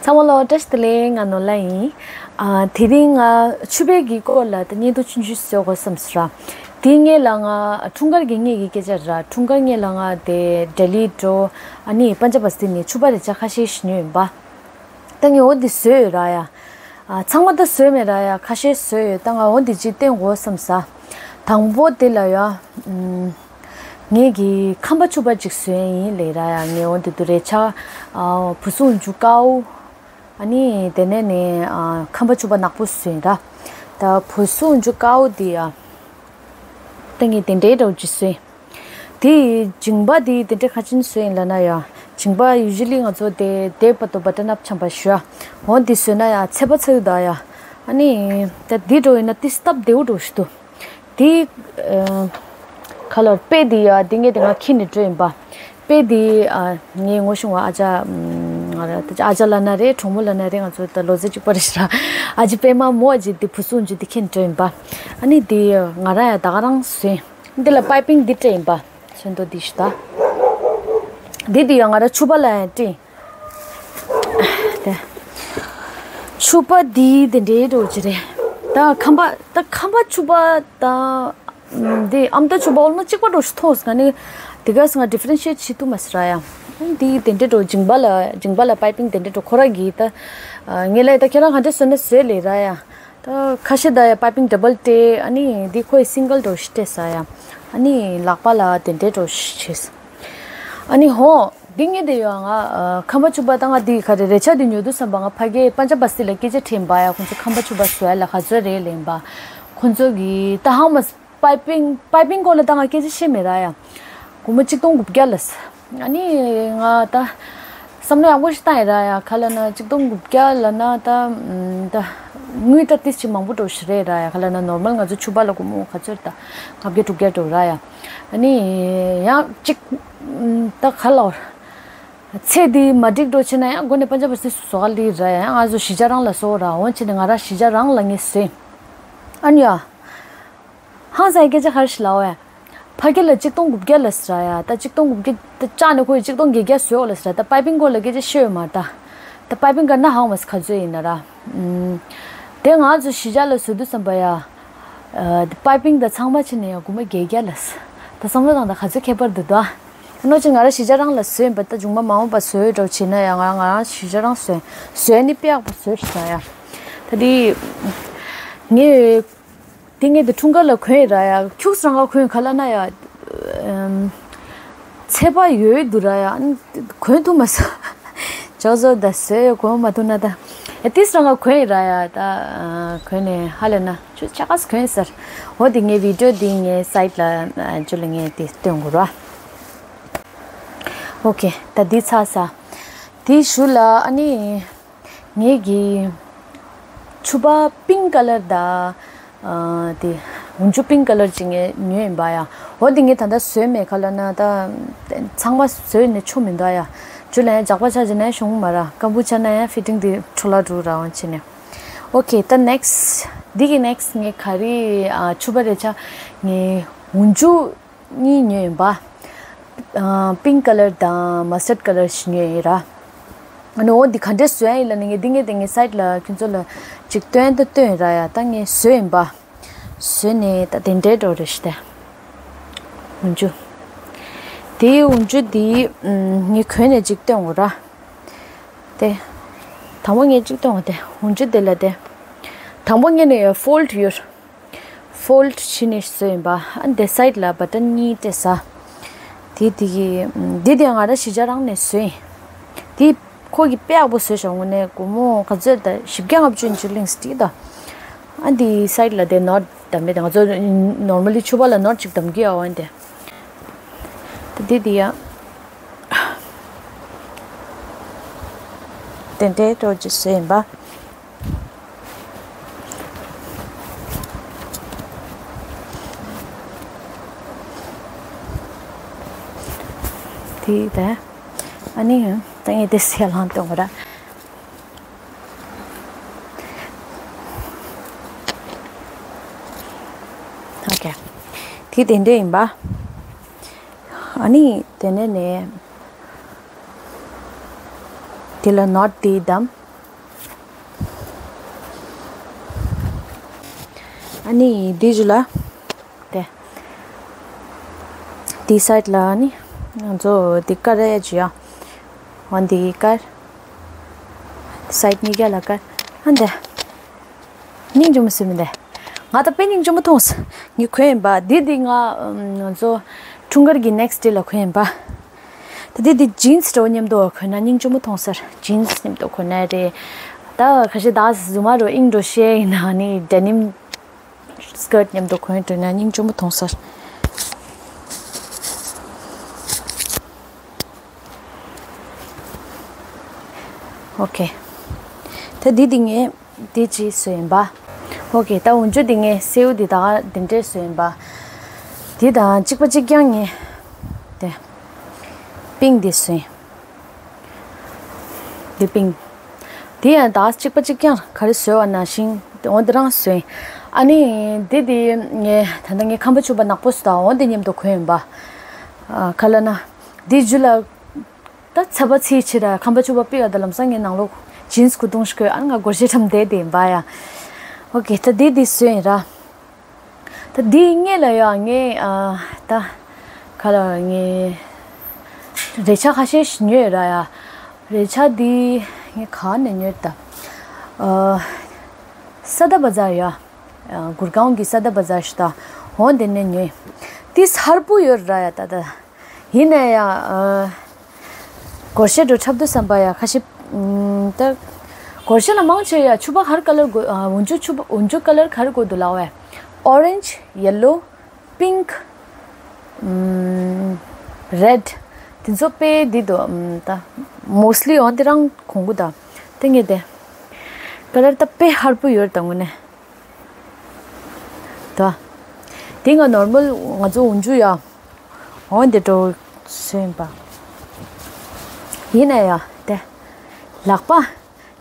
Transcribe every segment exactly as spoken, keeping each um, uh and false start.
ཚང་མ་ལ་བཀྲ་ཤིས་བདེ་ལེགས། ང་ནོར་ལྷ་ཡིན། ཨ། དེ་རིང་ང་ཕྱུ་པའི་གི་སྐོར་ལ་ད་བརྙན་ཐུང་ཆུང་ཆུང་བཟོ་དགོས་བསམ་སོང་ར། དེའི་སྔོན་ལ་ང་འཁྲུངས་སྐར་གྱི་སྔོན་གྱི་སྐད་ཆ་ར། འཁྲུངས་སྐར་སྔོན་ལ་ང་དེ་ལྡི་ལི་འགྲོ། ཨ་ནི་པན་ཇབ་བ་སི་ཏི་ནས་ཕྱུ་པ་རེ་ཆ་ཁ་ཤས་ཤིག་ཉོས་ཡིན་པ། ད་ངས་འོ་འདི་བཟོས་ཡོད་ར་ཡ། ཨ། ཚང་མ་ད་བཟོས་མེད་ར་ཡ། ཁ་ཤས་བཟོས་ཡོད། ད་ང་འོ་འདི་གཅིག་བསྟན་དགོས་བསམ་ས། དང་པོ་དེ་ལ་ཡ། ཨམ། ངེད་ཀྱིས་ཁམས་པ་ཕྱུ་པ་ཅིག་བཟོས་ཡིན་ལེ་ར་ཡ། ངས་འོ་འདི་དུ་རེ་ཆ། ཨ། བུ་སུ་འཇུ་ཀའོ། ཨ་ནི་དེ་ནས་ནས། ཨ། ཁམས་པ་ཕྱུ་པ་ནག་པོ་བཟོས་ཡིན་ར། ད་བུ་སུ་འཇུ་ཀའོ་འདི་ཡ། ད་ངས་དེ་འདྲའི་འདྲ་བོ་ཅིག་བཟོས་ཡིན། དེ་མཇིང་པ་དེ་དེ་འདྲའི་ཁ་ཆེན་བཟོས་ཡིན་ལབ་ན་ཡ། མཇིང་པ་ཡུ་ཇུ་ལི་ང་ཚོ་དེ་དེ་བར་དུ་བ་ཏྲ་ནབ་འཆམ་པ་ཞུ་ཡ། འོ་འདི་བཟོས་ན་ཡ་ཚད་པ་ཚ་ཡུ་ད་ཡ། ཨ་ནི་ད་འདི་འགྲོ་ཡིན་ན་ཏི་སྟབས་བདེ་བོ་འགྲོ་ཞིག་འདུག་དེ། ཨ། ཁ་ལོར་དཔེ་དེ་ཡ་དེ་ངས་དེ་ང་ཁྱེར་ནས་འགྲོ་ཡིན་པ། དཔེ་དེ། ཨ། ངའི་ངོ་ཤེས་པ་ཨ་ཅག་ང་ར་ད་ཨ་ཅག་ལབ་ན་རེད། གྲོགས་མོ་ལབ་ན་རེད། ང་ཚོ་ད་ལོ་ཚད་གཅིག་པ་རེད་ཤག་ཨ་ཅེ་པད་མ་མོ་ཨ་ཅེ་དེ་བུ་སུ་འཇུ་དེ་ཁྱེར་ནས་འགྲོ་ཡིན་པ། ཨ་ནི་དེ་ང་ར་ཡ་ད་ག་རང་བཟོས། འདི་ལ་པའི་པིང་འདི་སྤྲད་ཡིན་པ། ཚོན་མདོག་འདི་ཞིག་ད། འདི་དེ་ཡང་ང་ར་ཕྱུ་པ་ལ་ཡང་སྤྲད། དེ། ཕྱུ་པ་འདི་དེ་འདྲའི་འགྲོ་གི་རེད། ད་ཁམས་པ་ད་ཁམས་པ་ཕྱུ་པ་ད། འདི་ཨ་མདོ་ཕྱུ་པ་ཨོལ་མོ་གཅིག་པ་འགྲོ་ཞིག་མཐོང་སོང་། ཨ་ནི་དེ་ག་སང་ཌི་ཕ་རེན་ཤི་ཨེཊ་བྱེད་ཐུབ་མ་སོང་ར་ཡ། འདི་དེ་འདྲའི་འགྲོ། མཇིང་པ་ལ་མཇིང་པ་ལ་པའི་པིང་དེ་འདྲའི་འགྲོ། ཁོ་ར་གིས་ད། ངས་ལབ་ད་ཁྱེད་རང་ག་འདྲ་བཟོས་ན་བཟོས་ལེ་ར་ཡ། ད་ཁ་ཤས་ད་ཡ་པའི་པིང་ཌབ་བལ་སྤྲད། ཨ་ནི་འདི་ཁོས་སིང་གལ་འགྲོ་ཞིག་སྤྲད་ས་ཡ། ཨ་ནི་ལག་པ་ལ་དེ་འདྲའི་འགྲོ་ཞིག་བྱས། ཨ་ནི་ཧོ། འདི་ངས་དེ་ཡོད་ང་། ཨ། ཁམས་པ་ཕྱུ་པ་ད་ང་འདི་ག་རེ་རེ་ཆ་འདི་ཉོ་དུས་ཙམ་པ་ང་ཕ་གིའི་པན་ཇབ་བ་སི་ལ་སྐད་ཆ་དྲིས་པ་ཡ། ཁོང་ཚོ་ཁམས་པ་ཕྱུ་པ་བཟོ་ཡ་ལ་ག་ཚོད་རེད་ལབ་པ། ཁོང་ཚོ་གིས་ད་ཧང་མ་པའི་པིང་པའི་པིང་སྐོར་ལ་ད་ང་སྐད་ཆ་བཤད་མེད་ར་ཡ། སྒོར་མོ་གཅིག་སྟོང་དགུ་བརྒྱ་ལབ། ཨ་ནི་ང་ད་བསམ་བློ་ཡག་པོ་ཞིག་བཏང་ཡིན་ར་ཡ། ག་ལབ་ན་གཅིག་སྟོང་དགུ་བརྒྱ་ལབ་ན་ད། ཨམ། ད་དངུལ་ད་ཏིས་ཅིག་མང་པོ་འགྲོ་ཞིག་རེད་ར་ཡ། ག་ལབ་ན་ནོར་མལ་ང་ཚོ་ཕྱུ་པ་ལ་སྒོར་མོ་ག་ཚོད་ད་ལྔ་བརྒྱ་དྲུག་བརྒྱ་འགྲོ་ར་ཡ། ཨ་ནི་ཡང་གཅིག་ཨམ། ད་ག་ལབ། ཚེ་འདི་མ་འགྲིག་འགྲོ་བྱས་ན་ཡང་སྒོ་ནས་པན་ཇབ་བ་སི་བཟོ་ག་ལི་ར་ཡ། ང་ཚོ་གཞིས་ཆགས་རང་ལ་བཟོ་ར། འོང་བྱས་ནས་ང་ར་གཞིས་ཆགས་རང་ལ་ངས་བཟོས། ཨ་ནི་ཡ། ཧང་སང་སྐད་ཆ་ག་རེ་ཞིག་ལབ་ཡ། ཕ་གི་ལ་གཅིག་སྟོང་དགུ་བརྒྱ་ལབ་ཟེར་ཡ། ད་གཅིག་སྟོང་དགུ་བརྒྱ་ད་བཅག་ནས་ཁོས་གཅིག་སྟོང་བརྒྱད་བརྒྱ་བཟོས་ཡོད་ལབ་ཟེར། ད་པའི་པིང་སྐོར་ལ་སྐད་ཆ་བཤད་ཡོད་མ་རེད་ད། ད་པའི་པིང་ག་ན་ཧང་མ་སི་ག་ཚོད་ཡིན་ན་ར། ཨམ། དེ་ང་ཚོ་གཞིས་ཆགས་ལ་བཟོ་དུས་ཙམ་པ་ཡ། ཨ། པའི་པིང་དང་ཚང་མ་ཕྱིན་ནས་ཡ་སྒོར་མོ་བརྒྱད་བརྒྱ་ལབ་ཟེར། ད་བསམ་བློ་བཏང་ད་ག་ཚོད་ཁྱད་པར་འདུག་ད། ནོ་ཅི་ང་ར་གཞིས་ཆགས་རང་ལ་བཟོས་ཡིན་པ། ད་ཆུང་མ་མ་འོངས་པ་བཟོས་འགྲོ་བྱས་ན་ཡ། ང་ང་རང་གཞིས་ཆགས་རང་བཟོས། བཟོས་ནི་དཔེ་ཡག་པོ་བཟོས་ཤག་ཡ། ད་དེ་ངས། དེ་ངས་དེ་འཁྲུངས་སྐར་ལ་གོན་ཡིན་ར་ཡ། ཁྱུག་ཙམ་རང་ག་གོན་ག་ལབ་ན་ཡ། ཨམ། ཚད་པ་ཡོད་འདུག་ར་ཡ། གོན་ཐུབ་མ་སོང་། ཅོག་ཙེ་ད་བཟོས་ཡོད། གོན་མ་ཐུབ་ན་ད། ཨེ་ཏིས་རང་ག་གོན་ཡིན་ར་ཡ། ད་གོན་ནས་ཧ་ལས་ན་ཁྱོད་ཆ་ག་སུ་གོན་ཟེར། འོ་དེ་ངའི་བི་ཌིའོ་དེ་ངའི་སའིཊ་ལ་ཅུ་ལ་ངས་དེ་སྟོན་དགོས་ར། ཨོ་ཁེ། ད་འདི་ཚར་ས། དེའི་གཞུག་ལ་ཨ་ནི། ངེད་ཀྱིས་ཕྱུ་པ་པིང་ཀ་ལར་དང་། ཨ། དེ་འོག་འཇུ་པིང་ཀ་ལར་ཅིག་ངས་ཉོས་ཡིན་པ་ཡ། འོ་དེ་ངས་ད་ལྟ་བཟོས་མེད། ག་ལབ་ན་ད་ཚང་མ་བཟོས་ནས་ཆོ་མི་འདུག་ཡ། ཇུ་ལའི་ཇག་པ་ཆ་བྱས་ན་ཡང་ཤོང་མ་ར། སྐམ་པོ་ཆ་ན་ཡང་ཕི་ཊིང་དེ་འཕྲོ་བརླག་འགྲོ་ར་འོང་བྱས་ནས། ཨོ་ཁེ། ད་ནེག་སི་འདི་གི་ནེག་སི་ངས་ག་རེ། ཨ། ཕྱུ་པ་རེ་ཆ་ངས་འོག་འཇུ། གཉིས་ཉོས་ཡིན་པ། ཨ། པིང་ཀ་ལར་དང་མ་སི་ཊར་ཀ་ལར་ཞིག་ཉོས་ཡིན་ར། ཨ་ནི་འོ་འདི་ག་འདྲས་བཟོས་ཡིན་ལབ་ན། ངས་འདི་ངས་དེ་ངའི་སའིཊ་ལ་ཁྱོད་ཚོ་ལ་ཅིག་སྟོན་ད་སྟོན་ར་ཡ། ད་ངས་བཟོས་ཡིན་པ། བཟོས་ནས་ད་དེ་འདྲའི་འགྲོ་རེ་ཞིག་དེ། འོག་འཇུ། དེའི་འོག་འཇུ་འདི་ངས་གོན་ནས་ཅིག་སྟོན་དགོས་ར། དེ། དང་པོ་ངས་ཅིག་སྟོན་དགོས་དེ། འོག་འཇུ་དེ་ལ་དེ། དང་པོ་ངས་ནས་ཡ་ཕོལ་ཌི་ཡོད། ཕོལ་ཌི་བྱས་ནས་བཟོས་ཡིན་པ། ཨ་འདི་སའིཊ་ལ་བ་ཊན་གཉིས་སྤྲད་ས། དེ་དེ་གི་འདི་དེ་ང་རང་གཞིས་ཆགས་རང་ནས་བཟོས་ཡིན། དེ་ཁོ་གིས་དཔེ་ཡག་པོ་བཟོས་ཤག་དངོས་གནས། སྒོར་མོ་ག་ཚོད་ད་བཞི་བརྒྱ་ལྔ་བཅུ་ཡིན་ཅིག་ལིངས་ཏེ་ད། ཨ་འདི་སའིཊ་ལ་དེ་ནོཊ་བསྡམས་པས། དེ་ང་ཚོ་ནོར་མལ་ལི་ཕྱུ་པ་ལ་ནོཊ་ཅིག་བསྡམ་གི་ཡོད་འོན་ཏེ། ད་དེ་དེ་ཡ། དེ་འདྲའི་འགྲོ་ཅིག་བཟོས་ཡིན་པ། དེ་ད། ཨ་ནི་ད་ངས་དེ་སེ་ལང་གཏོང་གི་ར། ཨོ་ཁེ། དེ་དེ་འདྲ་ཡིན་པ། ཨ་ནི་དེ་ནས་ནས། དེ་ལ་ནོཊ་དེ་བསྡམས། ཨ་ནི་འདི་ཞུ་ལ། དེ། འདི་སའིཌ་ལ་ནི། ང་ཚོ་འདི་ཀར་ཡ་ཅི་ཡ། འོ་འདི་ཀར། སའིཌ་གཉིས་ཀ་ལ་ཀར། ཨ་འདི། སྙིང་རྗེ་མོ་ཟེར་མི་འདི། ང་ད་དཔེ་སྙིང་རྗེ་མོ་མཐོང་སོང་། ངས་གོན་ཡིན་པ། འདི་འདི་ང་ང་ཚོ་འཁྲུངས་སྐར་གྱི་ནེག་སི་ཌེ་ལ་གོན་ཡིན་པ། ད་འདི་འདི་ཇིན་སི་འདྲ་བོ་མཉམ་དུ་གོན་ན་སྙིང་རྗེ་མོ་མཐོང་སོང་། ཇིན་སི་མཉམ་དུ་གོན་ན་རེད། ད་ཁ་ཤས་ད་རྫུན་མ་རུ་ཨིང་འགྲོ་ཤེས་ཡིན་ན་ནི་ཌེ་ནིམ་སི་ཀར་ཊི་མཉམ་དུ་གོན་འགྲོ་ན་སྙིང་རྗེ་མོ་མཐོང་སོང་། ཨོ་ཁེ། ད་འདི་འདི་ངས་འདི་ཅིག་བཟོས་ཡིན་པ། ཨོ་ཁེ། ད་འོན་ཆུ་འདི་ངས་སེའུ་འདི་ད་ག་འདི་འདྲས་བཟོས་ཡིན་པ། འདི་དང་གཅིག་པ་གཅིག་རྐྱང་ངས་དེ་པིང་འདི་བཟོས་ཡིན། འདི་པིང་། འདི་ཡང་ད་གཅིག་པ་གཅིག་རྐྱང་ག་རེ་བཟོས་པ་ནང་བཞིན་འོ་འདི་རང་བཟོས་ཡིན། ཨ་ནི་འདི་འདི་ངས་ད་ལྟ་ངས་ཁམ་པ་ཆུ་པ་ནག་པོ་ཞིག་དང་འོ་འདི་མཉམ་དུ་གོན་ཡིན་པ། ཨ་ག་ལ་ན། འདི་རྒྱུ་ལ། ད་ཚ་བ་ཚིག་ཕྱིར་ཁམ་པ་ཆུ་བ་ཕུད་ཡ་ད་ལམ་སང་ངའི་ནང་ལོགས་ཇིན་སི་གུ་དུང་ཞིག་གོན། ཨ་ང་སྒོར་གཞས་ཁྲམ་བསྡད་དེ་ཡིན་པ་ཡ། ཨོ་ཁེ། ད་འདི་འདི་བཟོས་ཡིན་ར། ད་འདི་ངས་ལ་ཡ་ངས་ཨ་ད་ག་ལ་ངས་རས་ཆ་ཁ་ཤས་ཤིག་ཉོས་ར་ཡ། རས་ཆ་འདི་ངས་ག་ནས་ཉོས་ད། ཨ་སཱ་ཏཱ་བ་ཛར་ཡ། ཨ་གུར་གའོན་གྱི་སཱ་ཏཱ་བ་ཛར་ཞིག་ད་འོ་འདི་ནས་ཉོས། འདི་ཧར་པོ་ཡོད་ར་ཡ་ད་ད། ཡིན་ན་ཡང་། སྒོར་གཞས་འགྲོ་འཁྲབ་དུས་བསམ་པ་ཡ་ཁ་ཤས། ད། སྒོར་གཞས་ལ་མང་ཆེ་ཡ་ཕྱུ་པ་ཧར་ཀ་ལར་དགོས། འོན་ཆུ་ཕྱུ་པ་འོན་ཆུ་ཀ་ལར་ག་རེ་དགོས་འདུག་ལབ་པས། ཨོ་རེན་ཇི། ཡེ་ལོ། པིང་ཀི། རེད། དེ་ཚོ་དཔེ་འདི་འདུག་ད། མོ་སི་ལི་འོ་འདི་རང་གོན་གི་ད། དེ་ངས་དེ། ཀ་ལར་ད་དཔེ་ཧར་པོ་ཡོད་ད་དངོས་གནས། ད། དེ་ང་ནོར་མལ་ང་ཚོ་འོན་ཆུ་ཡ། འོ་འདི་འགྲོ་སོན་པ། ཡིན་ན་ཡ་དེ། ལག་པ།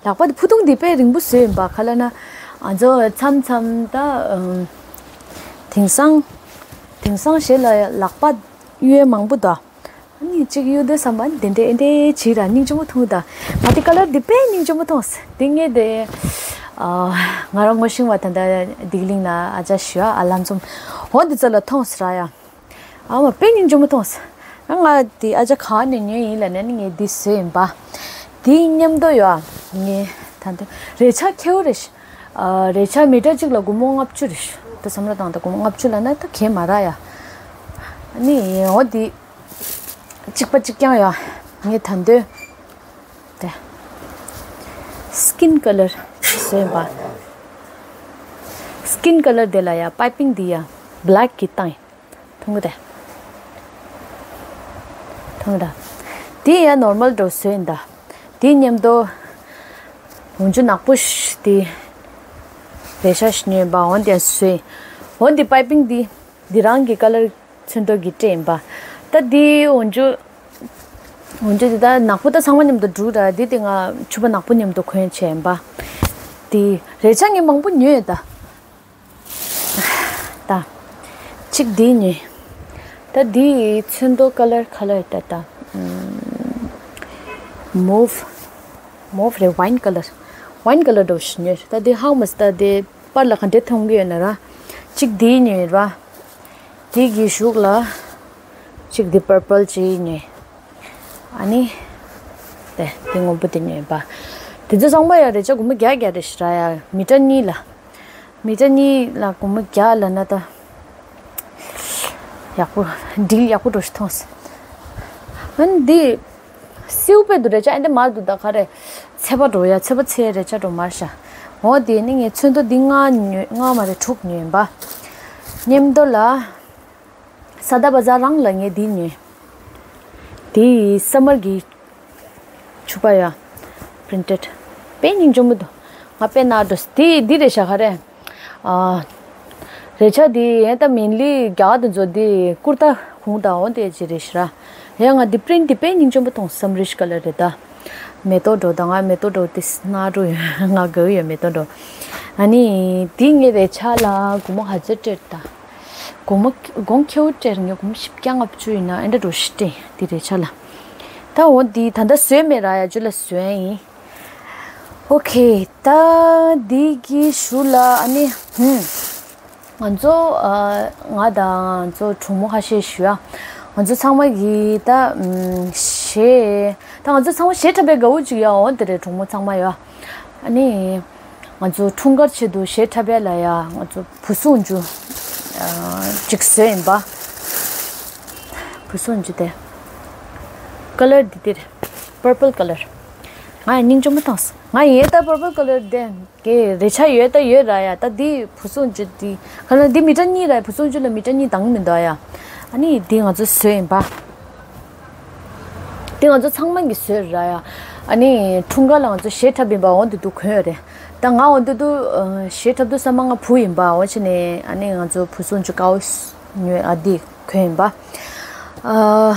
ལག་པ་དེ་ཕུ་ཐུང་དེ་དཔེ་རིང་པོ་བཟོས་ཡིན་པ་ག་ལ་ན། ང་ཚོ་མཚམས་མཚམས་ད། དེང་སང་། དེང་སང་ཞེ་ལ་ལག་པ་གཡོན་མང་པོ་ད། ཨ་ནི་གཅིག་གཡུག་དུས་བསམ་པ་འདི་འདྲས་འདི་འདྲས་བྱས་ར་སྙིང་རྗེ་མོ་མཐོང་ད། ང་དེ་ཀ་ལར་འདི་དཔེ་སྙིང་རྗེ་མོ་མཐོང་། འདི་ངས་དེ། ཨ། ང་རང་ངོ་ཤེས་པ་ད་ལྟ་སྡིག་གླིང་ན་ཨ་ཅག་ཞུ་ཨ་ལ་འཛོམས། འོ་འདི་ཚོ་ལ་མཐོང་སི་ར་ཡ། ཨ་མ་དཔེ་སྙིང་རྗེ་མོ་མཐོང་སི། ང་དེ་ཨ་ཅག་ག་ནས་ཉོས་ཡིན་ལ་ནས་ནི་ངས་འདི་བཟོས་ཡིན་པ། དེ་མཉམ་དུ་ཡོད་ངས་ད་དུང་རས་ཆ་ཁེའུ་རེ་ཤི། ཨ། རས་ཆ་མི་ཊར་གཅིག་ལ་སྒོར་མོ་ལྔ་བཅུ་རེ་ཤི། ད་བསམ་བློ་བཏང་ད་སྒོར་མོ་ལྔ་བཅུ་ལ་ན་ད་གས་མ་ར་ཡ། ཨ་ནི་འོ་འདི། གཅིག་པ་གཅིག་རྐྱང་ཡོད། ངས་ད་འདོད། དེ། སི་ཀིན་ཀ་ལར་བཟོས་པ། སི་ཀིན་ཀ་ལར་དེ་ལ་ཡ་པའི་པིང་འདི་ཡ་བྷེ་ལེག་གི་བཏང་ཡིན། མཐོང་གི་དེ། མཐོང་གི་ད། འདི་ཡ་ནོར་མལ་འགྲོ་བཟོས་ཡིན་ད། འདི་མཉམ་དུ། འོན་ཆུ་ནག་པོ་ཞིག་འདི། རས་ཆ་ཞིག་ཉོས་ཡིན་པ་འོན་ཏེ་བཟོས། འོན་ཏེ་པའི་པིང་འདི། འདི་རང་གི་ཀ་ལར་ཚོན་མདོག་གི་སྤྲས་ཡིན་པ། ད་འདི་འོན་ཆུ། འོན་ཆུ་འདི་ད་ནག་པོ་ད་ཚང་མ་མཉམ་དུ་འགྲོ་ར་འདི་དེ་ང་ཕྱུ་པ་ནག་པོ་མཉམ་དུ་གོན་བྱས་ཡིན་པ། འདི་རས་ཆ་ངས་མང་པོ་ཉོས་ཡོད་ད། ད། གཅིག་འདི་ཉོས། ད་འདི་ཚོན་མདོག་ཀ་ལར་ཁ་ལར་ད་ད། མོབ། མོབ་རེད་ཝའིན་ཀ་ལར། ཝའིན་ཀ་ལར་འདྲ་བོ་ཞིག་ཉོས། ད་འདི་ཧང་མ་སི་ད་འདི་པར་ལ་ག་འདྲས་མཐོང་གི་ཡོད་ན་ར། གཅིག་འདི་ཉོས་ར། དེ་གི་གཞུག་ལ། གཅིག་འདི་པར་པལ་གཅིག་ཉོས། ཨ་ནི། དེ་དེ་སྔོན་པོ་དེ་ཉོས་པ། དེ་ཚོ་ཚང་མ་ཡ་རེ་ཆ་སྒོར་མོ་བརྒྱ་བརྒྱ་རེ་ཞིག་ར་ཡ་མི་ཊར་གཉིས་ལ། མི་ཊར་གཉིས་ལ་སྒོར་མོ་བརྒྱ་ལ་ན་ད། ཡག་པོ། ཌིལ་ཡག་པོ་འགྲོ་ཞིག་མཐོང་སོང་། ཨ་ནི་འདི། སེའུ་དཔེ་འདུག་རེ་ཆ་ཨེ་འདི་མ་འདུག་ད་ག་རེ། ཚད་པ་འགྲོ་ཡ་ཚད་པ་ཚད་རེ་ཆ་འགྲོ་མར་ཤ། འོ་དེ་ནི་ངས་ཚོན་མདོག་འདི་ལྔ་ཉོས་ལྔ་མ་རེད་དྲུག་ཉོས་ཡིན་པ། མཉམ་དུ་ལ། སཱ་ཏཱ་བ་ཛར་རང་ལ་ངས་འདི་ཉོས། དེ་སམ་མར་གྱི་ཕྱུ་པ་ཡ། པི་རིན་ཊེཌ། དཔེ་སྙིང་རྗེ་མོ་འདུག་ང་དཔེ་ན་འགྲོ་དེ་འདི་རེད་ཤག་ག་རེ། ཨ། རེ་ཆ་འདི་ཡན་ད་མིན་ལི་རྒྱ་དེ་ཚོ་འདི་ཀུར་ཏ་གུང་ད་འོ་དེ་ཅི་རེད་ཤག་ར། ཡ་ང་འདི་པི་རིན་ཊི་འདི་དཔེ་སྙིང་རྗེ་མོ་མཐོང་སམ་རིཤ་ཀ་ལར་རེད་ད། མེ་ཏོག་འགྲོ་ད་ང་མེ་ཏོག་འགྲོ་དེ་སྣ་འགྲོ་ཡོད་ང་དགའ་ཡོད་མེ་ཏོག་འགྲོ། ཨ་ནི་འདི་ངའི་རེ་ཆ་ལ་སྒོར་མོ་ཧ་ཛར་སྤྲད་ད། སྒོར་མོ་སྒོར་ཁེའུ་སྤྲད་ངས་སྒོར་མོ་བཞི་བརྒྱ་ལྔ་བཅུ་ཡིན་ན་ཨེ་འདྲ་འགྲོ་ཤི་སྤྲད་འདི་རེ་ཆ་ལ། ད་འོ་འདི་ད་ལྟ་བཟོས་མེད་ར་ཡ་ཇུ་ལ་བཟོས་ཡིན། ཨོ་ཁེ་ད་འདི་གི་ཤུ་ལ་ཨ་ནི་ཧུམ། ང་ཚོ་ཨ་ང་དང་ང་ཚོ་གྲོགས་མོ་ཁ་ཤས་ཞུ་ཡ། ང་ཚོ་ཚང་མ་གི་ད་ཨམ་གཞས་ད་ང་ཚོ་ཚང་མ་གཞས་འཁྲབ་པའི་དགའ་བོ་ཅིག་ཡོད། འོ་དེ་རེད། གྲོགས་མོ་ཚང་མ་ཡོད། ཨ་ནི་ང་ཚོ་འཁྲུངས་སྐར་ཆེད་དུ་གཞས་འཁྲབ་ཡ་ལ་ཡ་ང་ཚོ་བུ་སུ་འཇུ་ཨ་ཅིག་བཟོས་ཡིན་པ། བུ་སུ་འཇུ་དེ་ཀ་ལར་འདི་དེ་རེད། པར་པལ་ཀ་ལར། ང་ཡང་སྙིང་རྗེ་མོ་བཏང་སོང་། ང་ཡིན་ད་པར་པལ་ཀ་ལར་དེ། གི་རེ་ཆ་ཡོད་ད་ཡོད་ར་ཡ། ད་འདི་བུ་སུ་འཇུ་འདི་ག་ན་འདི་མི་ཊར་གཉིས་ར། བུ་སུ་འཇུ་ལ་མི་ཊར་གཉིས་དང་མི་འདུག་ཡ། ཨ་ནི་འདི་ང་ཚོ་བཟོས་ཡིན་པ། འདི་ང་ཚོ་ཚང་མ་གི་བཟོས་ར་ཡ། ཨ་ནི་འཁྲུངས་སྐར་ལ་ང་ཚོ་གཞས་འཁྲབ་ཡིན་པ། འོ་འདི་འདུག་གོན་ཡོད་རེད། ད་ང་འོ་འདི་འདུག་གཞས་འཁྲབ་དུས་ཙམ་པ་ང་བུ་ཡིན་པ། འོ་བྱས་ནས་ཨ་ནི་ང་ཚོ་བུ་སུ་འཇུ་དཀར་པོ་ཉོས། ཨ་འདི་གོན་ཡིན་པ། ཨ།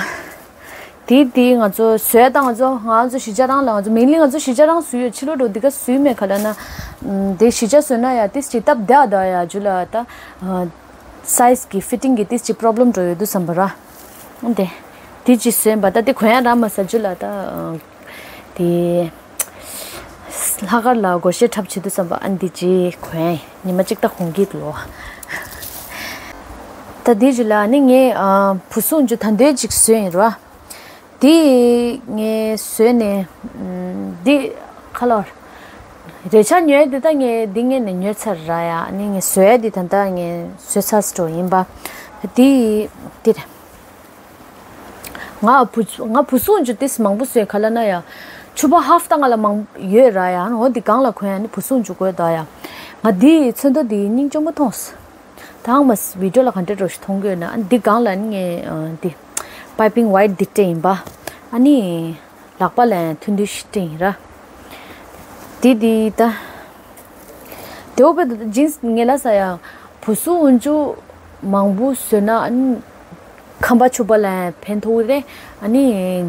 དེ་དེ་ང་ཚོ་བཟོས་དང་། ང་ཚོ་ང་ཚོ་གཞིས་ཆགས་རང་ལ། ང་ཚོ་མིང་ལི་ང་ཚོ་གཞིས་ཆགས་རང་བཟོས་ཡོད། ཕྱི་ལོགས་འགྲོ་འདི་ག་བཟོས་མེད་ག་ལ་ན། ཨམ་དེ་གཞིས་ཆགས་བཟོས་ན་ཡ་ཏིས་ཅིག་སྟབས་བདེ་ཨ་ད་ཡ། འཇུ་ལ་ད་ཨ་སའི་ཛི་གི་ཕི་ཊིང་གི་ཏིས་ཅིག་པོ་རོབ་ལེམ་འགྲོ་ཡོད་དུས་ཙམ་པ་ར། ཨ་དེ་དེ་ཅིག་བཟོས་པ། ད་དེ་གོན་ཡ་རག་མ་སོང་། འཇུ་ལ་ད་ཨ་དེ། ལྷག་དཀར་ལ་སྒོར་གཞས་འཁྲབ་བྱེད་དུས་ཙམ་པ་ཨ་འདི་ཅིག་གོན་ཡིན། ཉི་མ་གཅིག་ད་གོན་གྱི་ལོ། ད་འདི་ཅིག་ལ་ནི་ངས་ཨ་བུ་སུ་འཇུ་ད་འདོད་ཅིག་བཟོས་ཡིན་ར། འདི་ངས་བཟོས་ནས་འདི་ཁ་ལོར་རེ་ཆ་ཉོས་འདི་ད་ངས་འདི་ངས་ནས་ཉོས་ཚར་ར་ཡ། ནི་ངས་བཟོས་འདི་ད་ད་ངས་བཟོས་ཚར་སྤྲོ་ཡིན་པ། འདི་འདི་རེད། ང་བུ་ང་བུ་སུ་འཇུ་ཏིས་མང་པོ་བཟོས་ག་ལ་ན་ཡ། ཕྱུ་པ་ཧབ་ད་ང་ལ་མང་ཡོད་ར་ཡ། འོ་འདི་སྒང་ལ་གོན་ཡ་ནི་བུ་སུ་འཇུ་དགོས་ད་ཡ། ང་འདི་ཚོན་མདོག་འདི་སྙིང་རྗེ་མོ་མཐོང་སོང་། ད་ཧང་མ་སི་བི་ཌིའོ་ལ་ག་འདྲ་འགྲོ་ཞིག་མཐོང་གི་ཡོད་ན། ཨ་འདི་སྒང་ལ་ནི་ངས་ཨ་འདི་པའི་པིང་ཝའིཊ་འདི་སྤྲས་ཡིན་པ། ཨ་ནི་ལག་པ་ལ་ཡང་ཐུང་ཐུང་ཞིག་སྤྲས་ཡིན་ར། འདི་འདི་ད། དེའོ་པེ་ཇིན་སི་ངེ་ལ་ས་ཡ། བུ་སུ་འོན་ཅུ་མང་པོ་བཟོས་ན་ཨ་ནི་ཁམས་པ་ཕྱུ་པ་ལ་ཕན་ཐོགས་རེད། ཨ་ནི་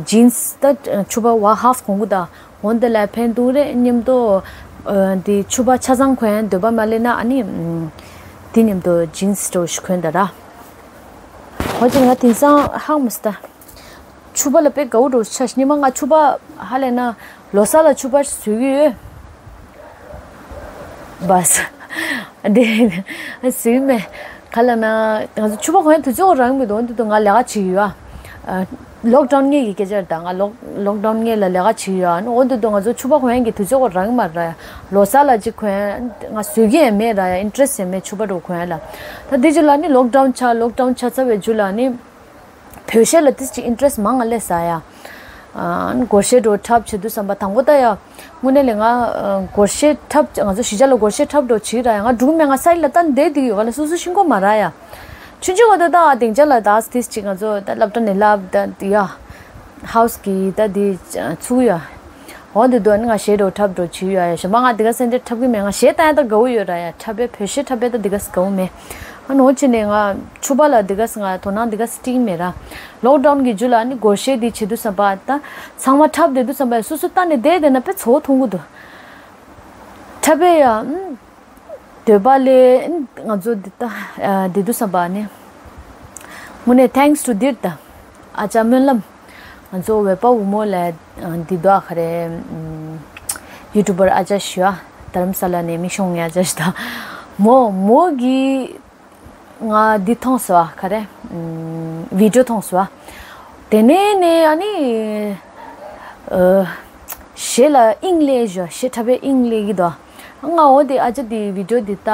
ཇིན་སི་ད་ཕྱུ་པ་བ་ཧབ་གོང་གུ་ད་འོན་དེ་ལ་ཕན་ཐོགས་རེད། མཉམ་དུ་ཨ་དེ་ཕྱུ་པ་ཆ་ཚང་གོན་འདོད་པ་མ་ལེན་ན་ཨ་ནི་དེ་མཉམ་དུ་ཇིན་སི་འདྲ་བོ་ཞིག་གོན་ད་ར། ཧོ་ཅི་ང་དེང་སང་ཧང་མི་སི་ད། ཕྱུ་པ་ལ་དཔེ་དགའ་བོ་འགྲོ་ཆ་ཤི་ཉི་མ་ང་ཕྱུ་པ་ཧ་ལས་ན་ལོ་གསར་ལ་ཕྱུ་པ་བཟོས་ཀྱི་ཡོད། བས། འདི་བཟོས་མེད། ག་ལ་ན་ང་ཚོ་ཕྱུ་པ་གོན་དུས་ཚོད་རང་མི་འདུག་འདི་དུ་ང་ལས་ཀ་བྱེད་ཀྱི་ཡོད། ཨ། ལོག་ཌའུན་སྔས་ཀྱི་སྐད་ཆ་རེད་ད། ང་ལོག་ལོག་ཌའུན་སྔས་ལ་ལས་ཀ་བྱེད་ཀྱི་ཡོད། འོ་འདི་དུ་ང་ཚོ་ཕྱུ་པ་གོན་གྱི་དུས་ཚོད་རང་མ་རེད། ལོ་གསར་ལ་ཅིག་གོན་ང་བཟོས་ཀྱི་ཡང་མེད་ར་ཡ། ཨིན་ཊི་རེ་སི་ཡང་མེད་ཕྱུ་པ་འགྲོ་གོན་ལ། ད་འདི་ཅིག་ལ་ནི་ལོག་ཌའུན་ཆགས་ལོག་ཌའུན་ཆགས་ཚར་བའི་རྒྱུ་ལ་ནི། བོད་གཞས་ལ་ཏིས་ཅིག་ཨིན་ཊི་རེ་སི་མང་ང་སླེབས་ས་ཡ། ཨ། སྒོར་གཞས་འགྲོ་འཁྲབ་བྱེད་དུས་ཙམ་པ་དང་པོ་ད་ཡ། དངོས་གནས་ལས་ང་ཨ་སྒོར་གཞས་འཁྲབ་ང་ཚོ་གཞིས་ཆགས་ལ་སྒོར་གཞས་འཁྲབ་འགྲོ་བྱེད་ར་ཡ། ང་འགྲུག་མེད། ང་ས་ཡི་ལ་ལྟ་འདས་དུས་ཡོད་ག་ལ་སོ་སོ་ཤིང་གོ་མ་ར་ཡ། ཆུང་ཆུང་བ་ད་ད་སྡིངས་ཆ་ལ་ད་ཏིས་ཅིག་ང་ཚོ་ད་སློབ་གྲྭ་ནས་སློབ་ད་ཡ། ཧའུ་སི་གི་ད་དེ་ཚུགས་ཡ། འོ་འདི་དུ་ནི་ང་གཞས་འགྲོ་འཁྲབ་འགྲོ་བྱེད་ཡོད་ཡ། གཞན་པ་ང་འདི་ག་སེ་འདྲ་འཁྲབ་གི་མེད། ང་གཞས་བཏང་ཡ་ད་དགའ་བོ་ཡོད་ར་ཡ། འཁྲབ་པའི་བོད་གཞས་འཁྲབ་པའི་ད་འདི་ག་སེ་དགའ་བོ་མེད། ཨ་ནོ་ཆེ་ནས་ང་ཕྱུ་པ་ལ་འདི་ག་སེ་ང་དོ་སྣང་འདི་ག་སེ་སྤྲད་མེད་ར། ལོག་ཌའུན་གི་རྒྱུ་ལ་ནི་སྒོར་གཞས་འདི་བྱེད་དུས་ཙམ་པ་ད་ཚང་མ་འཁྲབ་བསྡད་དུས་ཙམ་པ་སོ་སོ་ལྟ་ནས་བསྡད་བསྡད་ན་དཔེ་ཚོར་ཐུང་གི་འདུག་འཁྲབ་པའི་ཡ། ཨ། འདོད་པ་ལས་ང་ཚོ་འདི་ལྟ་འདི་དུས་ཙམ་པ་ནི་དངོས་གནས་thanks to འདིར་ད་ཨ་ཅག་སྨོན་ལམ། ང་ཚོ་བོད་པ་བུ་མོ་ལ་འདི་དོ་ཨ་ག་རེ་ཡུ་ཊུབ་པར་ཨ་ཅག་ཞུ་ཨ། དྷ་རམ་ས་ལ་ནས་མི་ཤོང་ངའི་ཨ་ཅག་ཞུ་ད་མོ་མོ་གི་ང་འདི་མཐོང་སོང་ཨ་ག་རེ་བི་ཌིའོ་མཐོང་སོང་ཨ། དེ་ནས་ནས་ཨ་ནི་ཨ། གཞས་ལ་དབྱིངས་སླེབས་ཞོ། གཞས་འཁྲབ་པའི་དབྱིངས་སླེབས་ཀྱི་འདུག་ང་འོ་དེ་ཨ་ཅག་དེ་བི་ཌིའོ་དེ་ལྟ།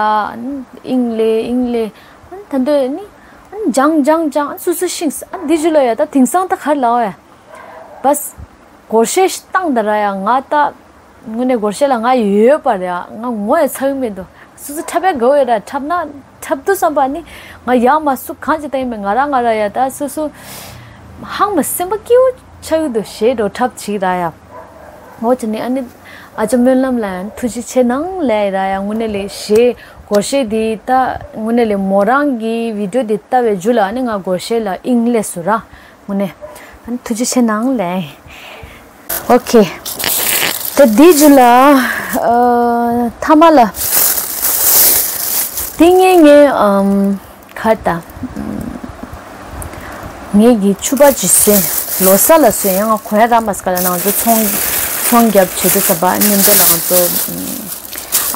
དབྱིངས་སླེབས་དབྱིངས་སླེབས། ཨ་ད་འདོད་ནི་ཨ་སྦྱང་སྦྱང་སྦྱང་ཨ་སུ་སུ་ཤིང་ཨ་འདི་ཞུ་ལ་ཡ། ད་དེང་སང་ད་གར་ལའོ་ཡ། བས། སྒོར་གཞས་ཤིག་བཏང་ད་ར་ཡ་ང་ད། དངོས་གནས་སྒོར་གཞས་ལ་ང་ཡོད་པ་རེད་ཨ། ང་ངོ་ཡ་ཚ་གི་མི་འདུག་སོ་སོ་འཁྲབ་པའི་དགའ་བོ་ཡོད་ར། འཁྲབ་ན་འཁྲབ་དུས་ཙམ་པ་ནི་ང་ཡག་མ་སུ་གང་ཅི་ལྟ་ཡིན་མིན་ང་རང་ང་ར་ཡ། ད་སོ་སོ་ཧང་མ་སེམས་པ་སྐྱིད་པོ་ཆགས་ཀྱི་འདུག་གཞས་འགྲོ་འཁྲབ་བྱེད་ར་ཡ། འོ་ཅི་ནི་ཨ་ནི་ཨ་ཅག་སྨོན་ལམ་ལ་ཡང་ཐུགས་རྗེ་ཆེ་གནང་ལེ་ར་ཡ། དངོས་གནས་ལས་གཞས་སྒོར་གཞས་འདི་ད་དངོས་གནས་ལས་མོ་རང་གི་བི་ཌིའོ་འདི་ལྟ་བའི་རྒྱུ་ལ་ཨ་ནི་ང་སྒོར་གཞས་ལ་དབྱིངས་སླེབས་སོང་ར། དངོས་གནས་ཨ་ནི་ཐུགས་རྗེ་ཆེ་གནང་ལེ། ཨོ་ཁེ། ད་འདི་རྒྱུ་ལ་ཨ་ཐ་མ་ལ་འདི་ངས་ངས་ཨམ་ག་ད་ངས་ཀྱི་ཕྱུ་པ་ཅིག་བཟོས། ལོ་གསར་ལ་བཟོས། ཡང་ང་གོན་ཡ་རག་མ་སོང་ག་ལ་ན། ང་ཚོ་ཚོང་ཚོང་རྒྱབ་བྱེད་དུས་ཙམ་པ་མཉམ་དུ་ལ་ང་ཚོ་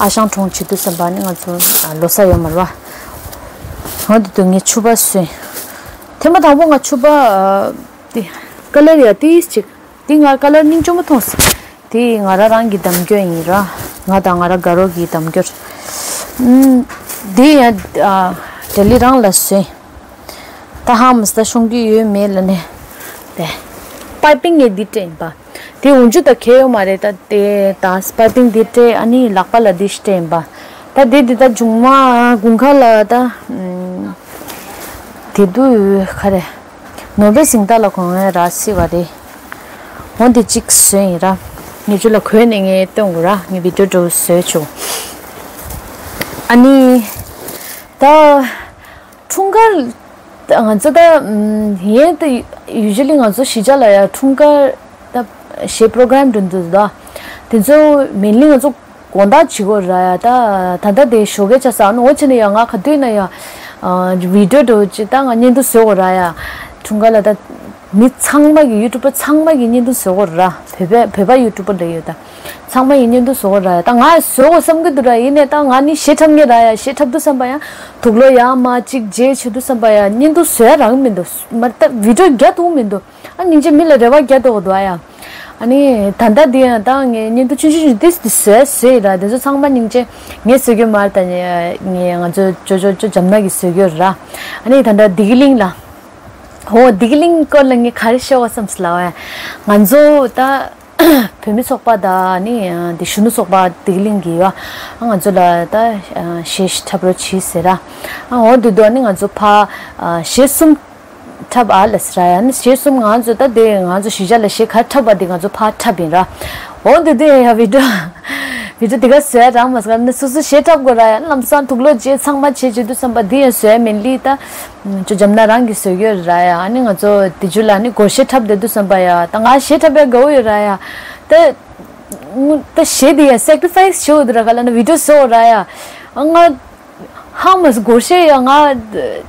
ཨ་ཞང་གྲོང་བྱེད་དུས་ཙམ་པ་ནི་ང་ཚོ་ལོ་གསར་ཡོད་མ་རེད་བ། འོ་དེ་དུས་ངས་ཕྱུ་པ་བཟོས། ཐེངས་མ་དང་པོ་ང་ཕྱུ་པ་ཨ། དེ་ཀ་ལར་ཡ་ཏིས་ཅིག་དེ་ང་ཀ་ལར་སྙིང་ཅོ་མ་མཐོང་སོང་། དེ་ང་རང་རང་གི་འདམ་སྐྱོ་ཡིན་ར། ང་དང་ང་རང་དགའ་རོགས་ཀྱི་འདམ་སྐྱོ། ཨུམ། དེ་ཡ་ཨ། ལྡི་ལི་རང་ལ་བཟོས། ད་ཧ་མ་སི་ད་ཤོང་རྒྱུ་ཡོད་མེད་ལ་ནས། དེ། པའི་པིང་ངས་འདི་སྤྲད་ཡིན་པ། དེ་འོན་ཆུ་ད་ཁེ་ཡོད་མ་རེད། ད་དེ་ད་པའི་པིང་འདི་སྤྲད། ཨ་ནི་ལག་པ་ལ་འདི་སྤྲད་ཡིན་པ། ད་དེ་འདི་ད་མཇུག་མ་དགུན་ཁ་ལ་ད། ཨུམ། དེ་དུས་ག་རེ། ནོ་བེ་སིང་ད་ལ་གོང་ངས་ར་སི་བ་རེད། འོ་འདི་གཅིག་བཟོས་ཡིན་ར། ངས་ཁྱོད་ལ་གོན་ནས་ངས་སྟོན་དགོས་ར། ངས་བི་ཌིའོ་འདྲ་བཟོས་བྱུང་། ཨ་ནི། ད། འཁྲུངས་སྐར། ང་ཚོ་ད། ཡིན་ད། ཡུ་ཇུ་ལི་ང་ཚོ་གཞིས་ཆགས་ལ་ཡ་འཁྲུངས་སྐར། ད། གཞས་པོ་རོ་གྷ་རམ་འགྲོ་འདུག་ད། དེ་ཚོ་མིན་ལི་ང་ཚོ་དགོང་དག་བྱེད་དགོས་ར་ཡ། ད། ད་ལྟ་དེ་ཞོགས་ཀས་ཆགས་ས་ཨ་ནི་འོ་བྱས་ནས་ཡ་ང་ག་དུས་ན་ཡ། ཨ། བི་ཌིའོ་འདྲ་བོ་ཅིག་ད་ང་བརྙན་ཐུང་བཟོ་དགོས་ར་ཡ། འཁྲུངས་སྐར་ལ་ད། མི་ཚང་མ་གི་ཡུ་ཊུབ་པ་ཚང་མ་གི་བརྙན་ཐུང་བཟོ་དགོས་ར། བོད་པ་བོད་པ་ཡུ་ཊུབ་པ་འདྲ་ཡོད་ད། ཚང་མ་ཡི་བརྙན་ཐུང་བཟོ་དགོས་ར་ཡ། ད་ང་བཟོ་དགོས་བསམ་གི་འདུག་ར། ཡིན་ནའི་ད་ང་ནི་གཞས་འཁྲབ་མཁན་ར་ཡ། གཞས་འཁྲབ་འདུག་བསམ་པ་ཡ། དུག་ལོག་ཡར་མར་གཅིག་བརྗེ་བྱེད་འདུག་བསམ་པ་ཡ། བརྙན་ཐུང་བཟོ་ཡ་རག་མི་འདུག་མ་ད་བི་ཌིའོ་རྒྱག་ཐུབ་མི་འདུག་ཨ་སྙིང་རྗེ་མི་ལ་རེ་བ་རྒྱག་འདུག་འདུག་ཨ་ཡ། ཨ་ནི་ད་ལྟ་འདི་ཡང་ད་ངས་བརྙན་ཐུང་ཆུང་ཆུང་ཆུང་ཏིས་ཏིས་བཟོས་བཟོས་ཡིན་ར། དེ་ཚོ་ཚང་མ་སྙིང་རྗེ། ངས་བཟོ་རྒྱུ་མ་རེད་ད། ངས་ང་ཚོ་ཅོ་ཅོ་ཅོ་འཇམ་ནག་གིས་བཟོ་རྒྱུ་ར། ཨ་ནི་ད་ལྟ་བདེ་སྐྱིད་གླིང་ལ། ཧོ། བདེ་སྐྱིད་གླིང་སྐོར་ལ་ངས་ག་རེ་བཤད་དགོས་བསམ་སོང་ལབ་ཨ། ང་ཚོ་ད། བོད་མི་ཚོགས་པ་དང་ནི་དེ་གཞོན་ནུ་ཚོགས་པ་བདེ་སྐྱིད་གླིང་གི་ཡོད། ང་ཚོ་ལ་ད་གཞས་འཁྲབ་རོགས་བྱེད་ཟེར་ར། འོ་དེ་དུས་ནི་ང་ཚོ་ཕ་གཞས་གསུམ་འཁྲབ་ཨ་ལ་ཟེར་ར་ཡ། ནི་གཞས་གསུམ་ང་ཚོ་ད་དེ་ང་ཚོ་གཞིས་ཆགས་ལ་གཞས་ག་འཁྲབ་པ་དེ་ང་ཚོ་ཕ་འཁྲབ་ཡིན་ར། འོ་དེ་དུས་ཡ་བི་ཌིའོ་བི་ཌིའོ་དེ་ག་བཟོ་ཡ་རག་མ་སོང་། ནི་སོ་སོ་གཞས་འཁྲབ་དགོས་ར་ཡ། ལམ་སང་དུག་ལོག་བརྗེ་ཚང་མ་བྱེད་བྱེད་དུས་བསམ་པ་འདི་ཡང་བཟོ་ཡ་མིན་ལི་ད། ཅོ་འཇམ་ནག་རང་གིས་བཟོས་ཡོད་ར་ཡ། ཨ་ནི་ང་ཚོ་དེ་ཇུ་ལ་ནི་སྒོར་གཞས་འཁྲབ་བསྡད་དུས་བསམ་པ་ཡ། ད་ང་གཞས་འཁྲབ་ཡ་དགའ་བོ་ཡོད་ར་ཡ། ད་ད་གཞས་དེ་ཡ་སེག་རི་ཕའི་སི་བྱེད་འོ་དུ་ར། ག་ལ་ན་བི་ཌིའོ་བཟོ་འོ་ར་ཡ། ཨ་ང་ཧ་མ་སྒོར་གཞས་ཡ་ང་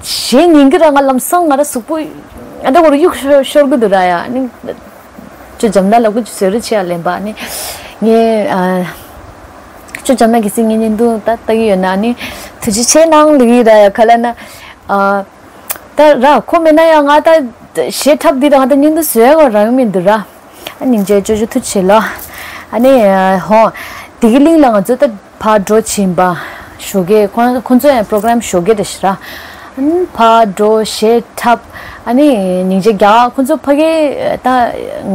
གཞས་ཉན་གི་ར། ང་ལམ་སང་ང་ར་གཟུགས་པོ་ཨ་ད་གོ་ར་གཡུག་ཤོར་ཤོར་གི་འདུག་ར་ཡ། ཨ་ནི་ཅོ་འཇམ་ནག་ལ་ཀུ་ཅི་བཟོས་རོགས་བྱེད་ཡ་ལན་པ། ཨ་ནི་ངས་ཨ། ཅོ་འཇམ་ནག་གི་སི་ངའི་བརྙན་ཐུང་ད་ལྟ་གི་ཡོད་ན་ཨ་ནི་ཐུགས་རྗེ་ཆེ་གནང་ལི་གི་ར་ཡ། ག་ལ་ན་ཨ། ད་ར་ཁོ་མེད་ན་ཡང་ང་ད་གཞས་འཁྲབ་འདི་ར་ང་ད་བརྙན་ཐུང་བཟོ་ཡ་གོ་རང་མི་འདུག་ར། ཨ་སྙིང་རྗེ་ཅོ་ཅོ་ཐུགས་རྗེ་ཆེ་ལོ། ཨ་ནི་ཧོ། བདེ་སྐྱིད་གླིང་ལ་ང་ཚོ་ད་ཕར་འགྲོ་ཕྱིན་པ། ཞོགས་ཀས་ཁོ་ཁོ་ཚོ་ཡང་པོ་རོ་གྷ་རམ་ཞོགས་ཀས་རེད་ཤག་ར། ཨ་ནི་ཕར་འགྲོ་གཞས་འཁྲབ། ཨ་ནི་སྙིང་རྗེ་རྒྱ་ཁོ་ཚོ་ཕ་གི་ད་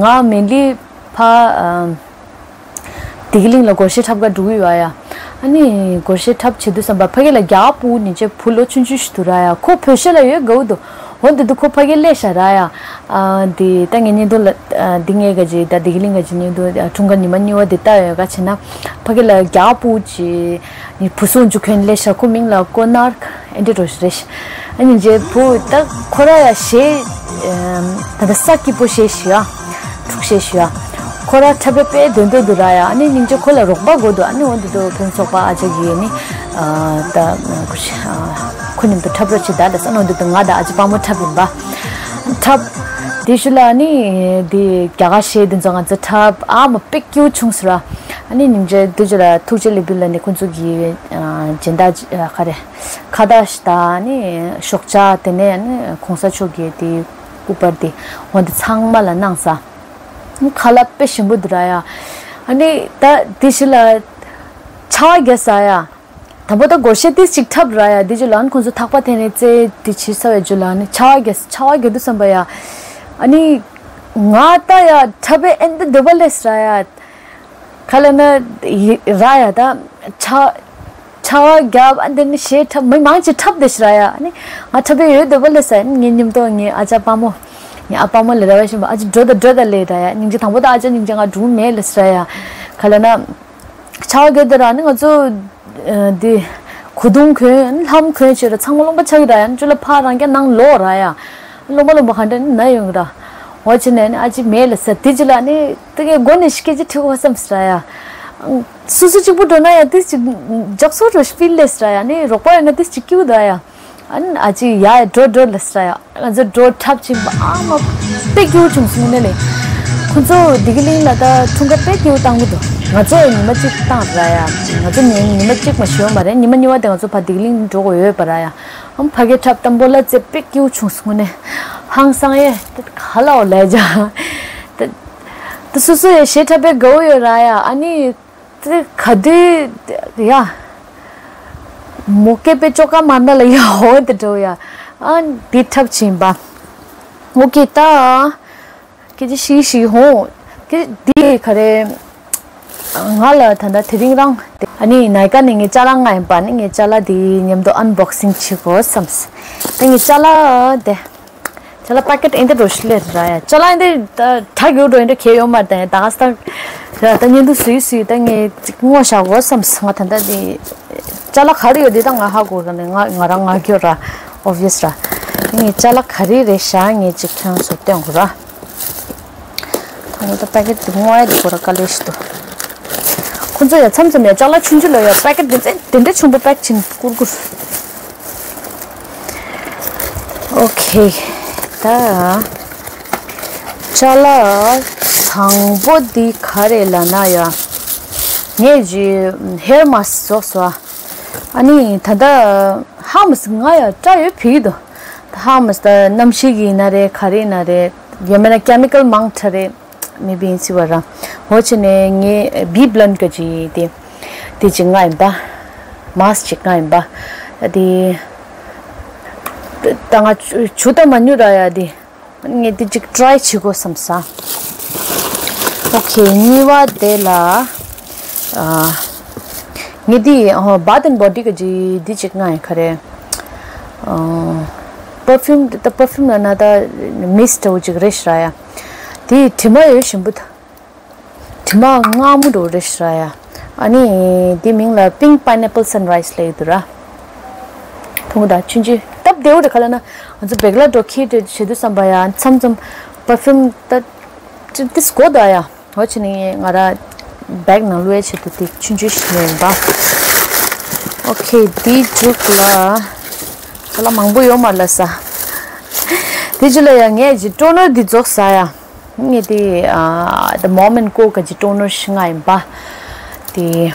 ང་མིན་ལི་ཕར། བདེ་སྐྱིད་གླིང་ལ་སྒོར་གཞས་འཁྲབ་ག་འགྲོ་གི་ཡོད་ཨ་ཡ། ཨ་ནི་སྒོར་གཞས་འཁྲབ་བྱེད་དུས་བསམ་པ་ཕ་གི་ལ་རྒྱ་བོ་ནི་ཅེ་བུ་ལོ་ཆུང་ཆུང་ཞིག་འདུག་ར་ཡ། ཁོ་བོད་གཞས་ལ་ཡོད་དགའ་བོ་འདུག་འོ་འདི་འདུག་ཁོ་ཕ་གི་སླེབས་ཤག་ར་ཡ། ཨ་འདི་ད་ངའི་བརྙན་ཐུང་ལ་འདི་ངའི་ག་ཅི་ད་བདེ་སྐྱིད་གླིང་ག་ཅི་བརྙན་ཐུང་འཁྲུངས་སྐར་ཉི་མ་གཉིས་པ་འདི་ལྟ་ཡོད་ག་བྱས་ན། ཕ་གི་ལ་རྒྱ་བོ་ཅི་ནི་བུ་སོང་ཅུ་གོན་སླེབས་ཤག་ཁོ་མིང་ལ་ཀོ་ནར་ཨེན་ཏི་རོ་ཞིག་རེད་ཤག་ཨ་ནི་ཅེ་བུ་ད་ཁོ་ར་ཡ་གཞས་ད་ད་ས་སྐྱིད་པོ་གཞས་ཤིག་ཡ། འཁྲུག་གཞས་ཤིག་ཡ། ཁོ་ར་འཁྲབ་པའི་དཔེ་འདོད་འདོད་འདུག་ར་ཡ། ཨ་ནི་སྙིང་རྗེ་ཁོ་ལ་རོགས་པ་དགོས་འདུག་ཨ་ནི་འོ་འདི་འདུག་ཕན་ཚོགས་པ་ཨ་ཅག་གིས་ནི་ད་ཁོ་མཉམ་དུ་འཁྲབ་རོགས་བྱེད་ད་ལ་ས་ནོ་འདི་འདུག་ང་དང་ཨ་ཅག་དཔའ་མོ་འཁྲབ་ཡིན་པ། འཁྲབ། དེ་ཤུ་ལ་ཨ་ནི་དེ་རྒྱ་གར་གཞས་དེ་ཚོ་ང་ཚོ་འཁྲབ་ཨ་མ་དཔེ་སྐྱིད་པོ་བྱུང་སོང་ར། ཨ་ནི་སྙིང་རྗེ་དུ་ཅུ་ལ་ཐུགས་རྗེ་ལེགས་འབུལ་ལ་ནི་ཁོ་ཚོ་གི་སྦྱིན་བདག་ག་རེ་ཁ་བརྡ་ཞིག་དང་ཨ་ནི་ཞོགས་ཇ་དེ་ནས་ཨ་ནི་གོང་ས་མཆོག་གི་དེ་སྐུ་པར་དེ་འོ་འདི་ཚང་མ་ལ་གནང་ས། ཁ་ལག་དཔེ་ཞིམ་པོ་འདུག་ར་ཡ། ཨ་ནི་ད་དེ་ཤུ་ལ་ཆར་པ་རྒྱག་ས་ཡ། དང་པོ་ད་སྒོར་གཞས་ཏིས་ཅིག་འཁྲབ་ར་ཡ། དེ་ཅུ་ལ་ཨ་ནི་ཁོང་ཚོ་ཐག་པ་དེ་ནས་རྩེ་དེ་བྱེད་ས་བའི་ཅུ་ལ་ཨ་ནི་ཆར་པ་རྒྱག་ཆར་པ་རྒྱག་དུས་བསམ་པ་ཡ། ཨ་ནི་ང་ད་ཡ་འཁྲབ་པའི་ཨེ་འདི་འདོད་པ་སླེབས་ར་ཡ། ག་ལ་ན་ཡི་ར་ཡ་ད་ཆ་ཆ་བ་རྒྱབ་ཨ་འདི་ནི་གཞས་འཁྲབ་མི་མང་ཅིག་འཁྲབ་བསྡད་ཤི་ར་ཡ། ཨ་ནི་ང་འཁྲབ་པའི་ཡོད་འདོད་པ་སླེབས་ས་ཡ། ཨ་ནི་ངའི་མཉམ་དུ་ངའི་ཨ་ཅག་དཔའ་མོ་ངའི་ཨ་དཔའ་མོ་ལ་རེ་བ་བཞིན་པ་ཨ་ཅག་འགྲོ་ད་འགྲོ་ད་ལེ་ར་ཡ། སྙིང་རྗེ་དང་པོ་ད་ཨ་ཅག་སྙིང་རྗེ་ང་སྒྲུང་མེད་ལེ་སི་ར་ཡ། ག་ལ་ན་ཆ་བ་རྒྱབ་དེ་ར་ཨ་ནི་ང་ཚོ་འདི་གོས་ཐུང་གོན་ལྷམ་གོན་བྱས་ར་ཚང་མ་རློན་པ་ཆགས་ཀྱི་ར་ཡ། ཨ་ནི་ཅོ་ལ་ཕ་རང་རྐྱ་ནང་ལོག་ར་ཡ། རློན་པ་རློན་པ་ག་འདྲ་ནི་ན་ཡོང་གི་ར། འོ་བྱས་ནས་ནི་ཨ་ཅེ་མེད་ལ་ཟེར། དེ་ཅི་ལ་ནི་དེ་གའི་མགོ་ནས་ཤི་སྐད་ཅིག་ཁྲིད་དགོས་བསམ་ཟེར་ཡ། སོ་སོ་གཅིག་པུ་འགྲོ་ན་ཡང་དེ་ཅིག་འཇགས་སོ་འགྲོ་ཤི་ཕིལ་ལེ་ཟེར་ཡ། ནི་རོགས་པ་ཡོད་ན་དེ་ཅིག་སྐྱིད་པོ་འདུག་ཡ། ཨ་ནི་ཨ་ཅེ་ཡ་འགྲོ་འགྲོ་ལེ་ཟེར་ཡ། ང་ཚོ་འགྲོ་འཁྲབ་ཕྱིན་པ་ཨ་མ་དཔེ་སྐྱིད་པོ་བྱུང་སོང་ནས་ལེ། ཁོ་ཚོ་བདེ་སྐྱིད་གླིང་ལ་ད་འཁྲུངས་སྐར་དཔེ་སྐྱིད་པོ་བཏང་གི་འདུག་ང་ཚོ་ཡང་ཉི་མ་གཅིག་བཏང་ར་ཡ། ང་ཚོ་ནི་ཉི་མ་གཅིག་མ་ཞོན་པ་རེད། ཉི་མ་གཉིས་པ་དེ་ང་ཚོ་ཕར་བདེ་སྐྱིད་གླིང་འགྲོ་དགོས་ཡོད་པ་ར་ཡ། ཨམ་ཕ་གི་འཁྲབ་དང་པོ་ལ་ཙེ་པིག་ཀྱིའུ་ཆུང་སོང་ནས། ཧང་སང་ཡེ་ད་ག་ལའོ་ལས་ཇ། ད་ད་སོ་སོ་ཡེ་ཞེ་འཁྲབ་པའི་དགའ་བོ་ཡོད་ར་ཡ། ཨ་ནི་ད་ག་དུས་ཡ། མོ་སྐད་པའི་ཅོ་ཀ་མ་ན་ལ་ཡ་ཧོ་དེ་འགྲོ་ཡ། ཨ་འདི་འཁྲབ་ཕྱིན་པ། ཨོ་ཀེ་ད། སྐད་ཆ་ཤིག་ཤིག་ཧོ། སྐད་འདི་ག་རེ། ང་ལ་ད་ལྟ་དེ་རིང་རང་དེ་ཨ་ནི་ནའི་ཀ་ནས་ངའི་ཅ་ལག་ང་ཡིན་པ་ནི་ངའི་ཅ་ལག་འདི་མཉམ་དུ་ཨན་བོག་སིང་བྱེད་དགོས་བསམས། ད་ངའི་ཅ་ལག་དེ། ཅ་ལག་པ་ཀེ་ཊི་ཨེ་འདྲ་རོ་ཞིག་ལས་ར་ཡ། ཅ་ལག་ཨེ་འདྲ་ད་གྲ་རྒྱུག་འགྲོ་ཨེ་འདྲ་གས་ཡོད་མ་རེད། ད་ད་ག་ས་ད་ད་བརྙན་ཐུང་བཟོས་བཟོས་ད་ངས་ཅིག་སྔོ་བཞག་དགོས་བསམས། ང་ད་ལྟ་འདི་ཅ་ལག་ག་རེ་ཡོད་འདི་ད་ང་ཧ་གོ་ར་ནས་ང་ང་རང་ང་སྐྱོ་ར་ཨོ་བྷི་ཡ་སི་ར། ངས་ཅ་ལག་ག་རེ་རེད་བཞག་ངས་ཅིག་ཁྱོད་ཚོ་སྟོན་དགོས་ར། ད་ངོ་ད་པ་ཀེ་ཊི་དེ་སྔོ་ཡ་དེ་ཁོ་ར་དཀའ་ལས་ཤིག་འདུག་ཁོ་ཚོ་ཡ་མཚམས་མཚམས་ཡ་ཅ་ལག་ཆུང་ཆུང་ལ་ཡ་པ་ཀེ་ཊི་དེ་ཚེ་དེ་འདྲ་ཆུང་པོ་པེག་ཕྱིན་ཀུར་ཀུར། ཨོ་ཁེ། ད་ཅ་ལག་དང་པོ་འདི་ག་རེ་ལབ་ན་ཡ། ངས་ཇི་ཧེར་མ་སི་ཀ་བཟོས་སོ། ཨ་ནི་ད་ལྟ་ཧ་མ་སི་ང་ཡ་སྐྲ་ཡོད་ཕིག་འདུག་ད་ཧ་མ་སི་ད་གནམ་གཤིས་ཀྱི་ཡིན་ན་རེད་ག་རེ་ཡིན་ན་རེད། ཡོད་མེད་ན་ཀེ་མི་ཀལ་མང་དྲགས་རེད། མེ་བི་ཡིན་སྲིད་པ་ར། འོ་བྱས་ནས་ངས་བི་བྷི་ལན་ག་ཅི་དེ། དེ་ཅིག་ང་ཡིན་པ། མ་སི་ཅིག་ང་ཡིན་པ། དེ། ད་ང་ཆུ་ཆུ་ད་མ་ཉུ་ར་ཡ་དེ། ངས་དེ་ཅིག་ཊི་རའི་བྱེད་དགོས་བསམ་ས། ཨོ་ཁེ་གཉིས་པ་དེ་ལ། ཨ། ངས་དེ་ཧོ་བྷ་ཐི་ཨེན་བྷོ་ཌི་ག་ཅི་དེ་ཅིག་ང་ཡིན་ག་རེ། ཨ། པར་ཕིའུམ་ད་པར་ཕིའུམ་ལབ་ན་ད་མིས་ཊི་འདྲ་བོ་ཅིག་རེད་ཤག་ར་ཡ། དེ་དྲི་མ་ཡོད་བཞིན་པོ་ད། དྲི་མ་མངར་མོ་འདྲ་བོ་རེད་ཤག་ར་ཡ། ཨ་ནི་དེ་མིང་ལ་Pink Pineapple Sunrise ལབ་ཡོད་འདུག་ར། མཐོང་གི་ད་ཆུང་ཆུང་སྟབས་བདེ་བོ་རེད། ག་ལབ་ན་ང་ཚོ་བེག་ལ་འགྲོ་ཁྱི་འདྲ་བྱེད་དུས་བསམ་པ་ཡ་མཚམས་མཚམས་པར་ཕིའུམ་ད་ཅི་ཏིས་གོ་ད་ཡ། འོ་བྱས་ནས་ང་ར་བེག་ནང་བླུགས་ཡས་ཆེད་དུ་དེ་ཆུང་ཆུང་ཞིག་ནས་ཡིན་པ། ཨོ་ཁེ་དེའི་མཇུག་ལ་ཅ་ལག་མང་པོ་ཡོད་མ་རེད་ལབ་ས། དེ་རྗེས་ལ་ཡ་ངས་ཅིག་ཊོ་ནར་འདི་རྫོགས་ས་ཡ། ངས་དེ་ཨ་The Mom and Co ག་ཅིག་ཊོ་ནར་ཞིག་ང་ཡིན་པ། དེ་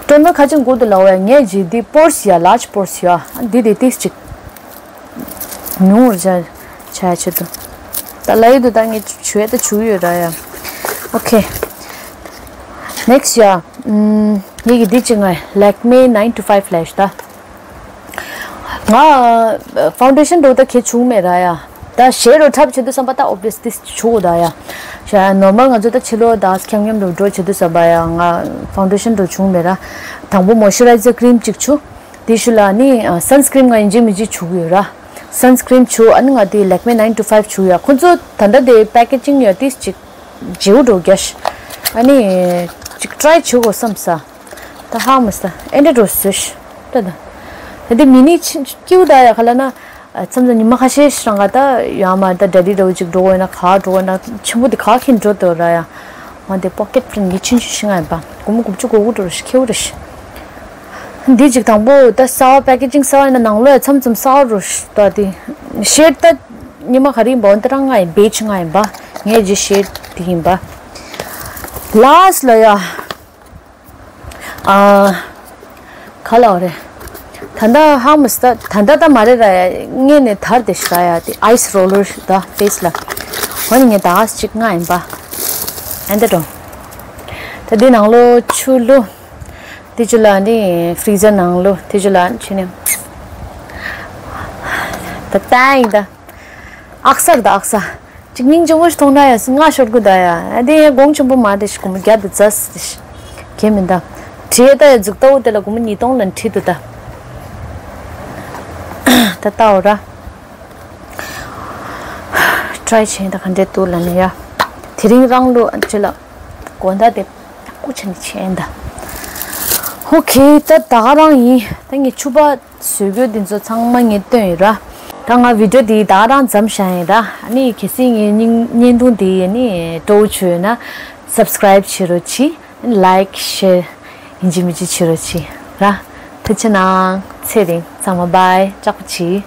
ཊོ་ནར་ཁ་ཅིག་མགོ་དུ་ལ་བ་ཡ་ངས་ཅིག་དེ་པོར་སི་ཡ་ལར་ཇི་པོར་སི་ཡ་འདི་དེ་ཏིས་ཅིག་ཉུང་བར་བྱ་བྱ་ཆེད་དུ། ད་ལ་ཡི་དུ་ད་ངས་བྱུས་ད་བྱུས་ཡོད་ར་ཡ། ཨོ་ཁེ། ནེག་སི་ཡ། ངེད་ཀྱི་འདི་ཅི་ང་Lakme nine to five lash ད། ང་ཕའུན་ཌེ་ཤན་འགྲོ་ད་ཁེ་བྱུང་མེད་ར་ཡ། ད་ཞེ་རོ་འཁྲབ་བྱེད་དུས་བསམ་པ་ད་ཨོབ་བི་ཡ་སི་ཏིས་བྱུང་ད་ཡ། ཤ་ནོར་མལ་ང་ཚོ་ད་ཕྱི་ལོགས་ད་ཁྱམ་ཁྱམ་རུ་འགྲོ་བྱེད་དུས་བསམ་པ་ཡ་ང་ཕའུན་ཌེ་ཤན་འགྲོ་བྱུང་མེད་ར། དང་པོ་མོ་ཤུ་རའི་ཛར་ཀྲིམ་གཅིག་བྱུང་། དེ་ཤུ་ལ་ནི་སན་སི་ཀྲིམ་ང་ཡིན་གཅིག་མིན་གཅིག་བྱུག་ཡོད་ར། སན་སི་ཀྲིམ་བྱུག་ཨ་ནི་ང་དེ་Lakme nine to five བྱུག་ཡ། ཁོ་ཚོ་ད་ལྟ་དེ་པེ་ཀེ་ཇིང་ཡ་ཏིས་གཅིག་བྱེའུ་འགྲོ་རྒྱ་ཤ། ཨ་ནི་གཅིག་ཊི་རའི་བྱེད་དགོས་བསམ་ས། ད་ཧ་མ་ས་ཨེ་འདྲ་འགྲོ་བཟོས་ཤ། ད་ད་ད་དེ་མི་ནི་ཆིན་སྐྱིའུ་ད་ཡ་ག་ལ་ན། མཚམས་མཚམས་ཉི་མ་ཁ་ཤས་ཤིག་རང་ག་ད་ཡ་མ་ད་ཌེ་ཌི་འགྲོ་གཅིག་འགྲོ་དགོས་ན་ག་འགྲོ་དགོས་ན་ཆེན་པོ་དེ་ག་ཁྱེར་འགྲོ་དོ་ར་ཡ། ང་དེ་པོ་ཀེ་ཊི་ཕྲེན་ངས་ཆུང་ཆུང་ཞིག་ང་ཡིན་པ་སྒོར་མོ་དགུ་བཅུ་གོ་དགུ་འགྲོ་རེ་ཤ་ཁེའུ་རེ་ཤ། འདི་གཅིག་དང་པོ་ད་གསར་པ་པེ་ཀེ་ཇིང་གསར་པ་ཡིན་ན་ནང་ལོགས་ཡ་མཚམས་མཚམས་གསར་པ་རུ་ཤ་ད་དེ་ཤེར་ད་ཉི་མ་ག་རེ་ཡིན་པ་འོན་ཏེ་རང་ང་ཡིན་བེ་ཇི་ང་ཡིན་པ་ངས་ཇི་ཤེར་དེ་ཡིན་པ། ལཱ་སི་ལ་ཡ། ཨ། ག་ལ་བ་རེད། ད་ལྟ་ཧ་མ་སི་ད་ད་ལྟ་ད་མ་རེད་ར་ཡ། སྔས་ནས་དར་དེ་ཤ་ཡ་དེ་ཨའི་སི་རོ་ལར་ད་ཕེ་སི་ལ། འོ་ནི་ངས་ད་ཨ་སི་གཅིག་ལྔ་ཡིན་པ། ཨེ་འདི་འགྲོ། ད་འདི་ནང་ལོ་ཆུ་ལུ། དེ་ཆུ་ལ་འདི་ཧྥི་རི་ཛར་ནང་ལོ་དེ་ཆུ་ལ་ཆུ་ནི། ད་ད་ཡིན་ད། ཨག་སར་ད་ཨག་ས། གཅིག་སྙིང་རྗེ་མོ་ཞིག་མཐོང་ན་ཡ་སི་ང་ཤོར་གི་ད་ཡ། ཨ་དེ་ཡ་དགོང་ཆེན་པོ་མ་དེ་ཞིག་གོ་མོ་རྒྱ་དུ་ཛ་སི་དེ་ཞིག་གེ་མིན་ད། བྲིས་ད་ཡ་འཛུགས་ལྟ་བུ་དེ་ལ་གོ་མོ་ཉིས་སྟོང་ལ་བྲིས་འདུག་ད། ད་ལྟ་འོ་ར། ཊི་རའི་བྱས་ད་ག་འདྲས་འདུག་ལ་ནི་ཡ། དེ་རིང་རང་ལོ་ཨ་ཅི་ལ། དགོང་དག་དེ་ཀུ་ཆ་ནི་ཆེན་ད། ཧོ་ཁེ་ད་ད་ག་རང་ཡིན་ད་ངས་ཆུ་པ། བཟོས་རྒྱུ་འདི་ཚོ་ཚང་མ་ངས་བཏོན་ཡོད་ར། ད་ང་བི་ཌི་ཡོ་འདི་ད་རང་མཚམས་བཞག་ཡིན་ར། ཨ་ནི་གལ་སྲིད་ངའི་སྙིང་བརྙན་ཐུང་འདི་ཨ་ནི་སྤྲོ་བོ་བྱུང་ཡོད་ན་སབ་སི་ཀ་རའིབ་བྱེད་རོགས་གྱིས། ལའིཀ་ཤེར་ཡིན་གཅིག་མིན་གཅིག་བྱེད་རོགས་གྱིས་ར། ཐུགས་རྗེ་གནང་། ཚེ་རིང་ཚང་མ་བྷའི་ལྕགས་པོ་གྱིས།